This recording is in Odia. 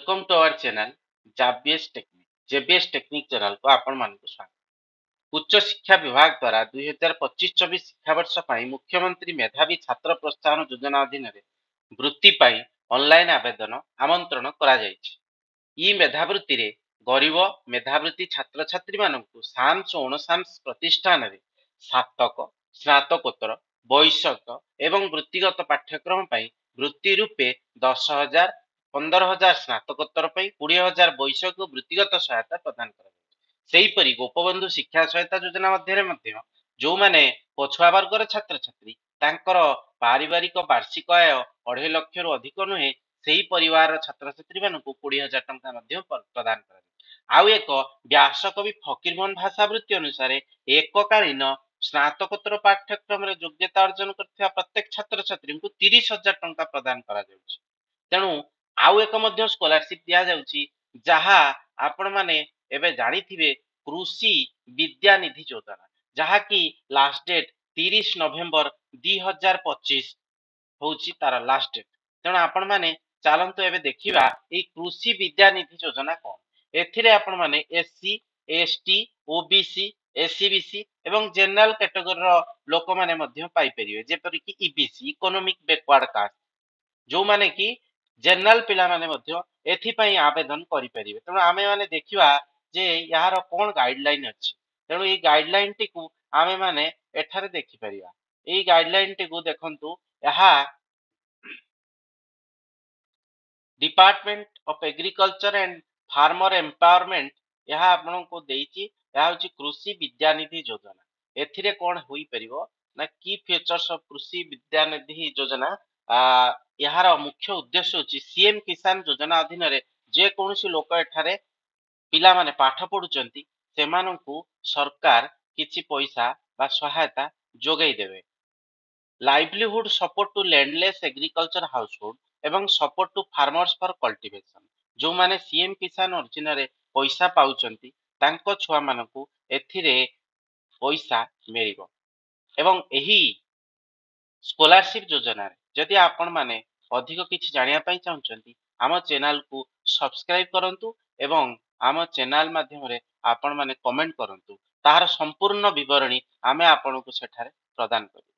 Welcome to our channel ଜାବିଏସ୍ technique. ଜେବିଏସ୍ technique ଚ୍ୟାନେଲକୁ ଆପଣମାନଙ୍କୁ ସ୍ୱାଗତ। ଉଚ୍ଚଶିକ୍ଷା ବିଭାଗ ଦ୍ୱାରା 2025-24 ଶିକ୍ଷାବର୍ଷ ପାଇଁ ମୁଖ୍ୟମନ୍ତ୍ରୀ ମେଧାବୀ ଛାତ୍ର ପ୍ରୋତ୍ସାହନ ଯୋଜନା ଅଧୀନରେ ବୃତ୍ତି ପାଇଁ ଅନଲାଇନ ଆବେଦନ ଆମନ୍ତ୍ରଣ କରାଯାଇଛି। ଇ ମେଧାବୃତ୍ତିରେ ଗରିବ ମେଧାବୃତ୍ତି ଛାତ୍ରଛାତ୍ରୀମାନଙ୍କୁ ସାମ୍ସ ଓ ଅଣସାମ୍ସ ପ୍ରତିଷ୍ଠାନରେ ସ୍ନାତକ, ସ୍ନାତକୋତ୍ତର, ବୈଷୟିକ ଏବଂ ବୃତ୍ତିଗତ ପାଠ୍ୟକ୍ରମ ପାଇଁ ବୃତ୍ତି ରୂପେ 10,000, 15,000 ସ୍ନାତକୋତ୍ତର ପାଇଁ, 20,000 ବୈଷୟିକ ବୃତ୍ତିଗତ ସହାୟତା ପ୍ରଦାନ କରାଯାଉଛି। ସେହିପରି ଗୋପବନ୍ଧୁ ଶିକ୍ଷା ସହାୟତା ଯୋଜନା ମଧ୍ୟରେ ମଧ୍ୟ ଯେଉଁମାନେ ପଛୁଆ ବର୍ଗର ଛାତ୍ରଛାତ୍ରୀ, ତାଙ୍କର ପାରିବାରିକ ବାର୍ଷିକ ଆୟ 2.5 ଲକ୍ଷରୁ ଅଧିକ ନୁହେଁ, ସେହି ପରିବାରର ଛାତ୍ରଛାତ୍ରୀମାନଙ୍କୁ 20,000 ଟଙ୍କା ମଧ୍ୟ ପ୍ରଦାନ କରାଯାଉଛି। ଆଉ ଏକ ବ୍ୟାସକବି ଫକୀରମୋହନ ଭାଷାବୃତ୍ତି ଅନୁସାରେ ଏକକାଳୀନ ସ୍ନାତକୋତ୍ତର ପାଠ୍ୟକ୍ରମରେ ଯୋଗ୍ୟତା ଅର୍ଜନ କରିଥିବା ପ୍ରତ୍ୟେକ ଛାତ୍ରଛାତ୍ରୀଙ୍କୁ 30,000 ଟଙ୍କା ପ୍ରଦାନ କରାଯାଉଛି। ତେଣୁ ଆଉ ଏକ ମଧ୍ୟ ସ୍କଲାରସିପ ଦିଆଯାଉଛି, ଯାହା ଆପଣମାନେ ଏବେ ଜାଣିଥିବେ, କୃଷି ବିଦ୍ୟାନିଧି ଯୋଜନା, ଯାହାକି ଲାଷ୍ଟ ଡେଟ୍ 30 ନଭେମ୍ବର 2025 ହଉଛି ତାର ଲାଷ୍ଟ ଡେଟ୍। ତେଣୁ ଆପଣମାନେ ଚାଲନ୍ତୁ ଏବେ ଦେଖିବା ଏଇ କୃଷି ବିଦ୍ୟାନିଧି ଯୋଜନା କଣ। ଏଥିରେ ଆପଣମାନେ ଏସସି, ଏସଟି, ଓବିସି, ଏସଇବିସି ଏବଂ ଜେନେରାଲ କ୍ୟାଟେଗୋରୀର ଲୋକମାନେ ମଧ୍ୟ ପାଇପାରିବେ। ଯେପରିକି ଇବିସି, ଇକୋନୋମିକ ବ୍ୟାକୱାର୍ଡ କାଷ୍ଟ, ଯୋଉମାନେ କି ଜେନେରାଲ ପିଲାମାନେ ମଧ୍ୟ ଏଥିପାଇଁ ଆବେଦନ କରିପାରିବେ। ତେଣୁ ଆମେମାନେ ଦେଖିବା ଯେ ଏହାର କଣ ଗାଇଡଲାଇନ ଅଛି। ତେଣୁ ଏଇ ଗାଇଡଲାଇନଟିକୁ ଆମେମାନେ ଏଠାରେ ଦେଖିପାରିବା। ଏଇ ଗାଇଡଲାଇନଟିକୁ ଦେଖନ୍ତୁ। ଏହା Department of Agriculture and Farmer Empowerment ଏହା ଆପଣଙ୍କୁ ଦେଇଛି। ଏହା ହେଉଛି କୃଷି ବିଦ୍ୟାନିଧି ଯୋଜନା। ଏଥିରେ କଣ ହୋଇପାରିବ ନା, କି ଫିଚର୍ସ ଅଫ କୃଷି ବିଦ୍ୟାନିଧି ଯୋଜନା। ଏହାର ମୁଖ୍ୟ ଉଦ୍ଦେଶ୍ୟ ହେଉଛି ସିଏମ କିଷାନ ଯୋଜନା ଅଧୀନରେ ଯେକୌଣସି ଲୋକ ଏଠାରେ ପିଲାମାନେ ପାଠ ପଢୁଛନ୍ତି, ସେମାନଙ୍କୁ ସରକାର କିଛି ପଇସା ବା ସହାୟତା ଯୋଗାଇ ଦେବେ। Livelihood support to landless agriculture household ଏବଂ support to farmers for cultivation। ଯୋଉମାନେ ସିଏମ କିଷାନ ଅଧୀନରେ ପଇସା ପାଉଛନ୍ତି, ତାଙ୍କ ଛୁଆମାନଙ୍କୁ ଏଥିରେ ପଇସା ମିଳିବ। ଏବଂ ଏହି ସ୍କଲାରସିପ ଯୋଜନାରେ ଯଦି ଆପଣମାନେ ଅଧିକ କିଛି ଜାଣିବା ପାଇଁ ଚାହୁଁଛନ୍ତି, ଆମ ଚ୍ୟାନେଲକୁ ସବସ୍କ୍ରାଇବ କରନ୍ତୁ ଏବଂ ଆମ ଚ୍ୟାନେଲ ମାଧ୍ୟମରେ ଆପଣମାନେ କମେଣ୍ଟ କରନ୍ତୁ। ତାହାର ସମ୍ପୂର୍ଣ୍ଣ ବିବରଣୀ ଆମେ ଆପଣଙ୍କୁ ସେଠାରେ ପ୍ରଦାନ କରିବୁ।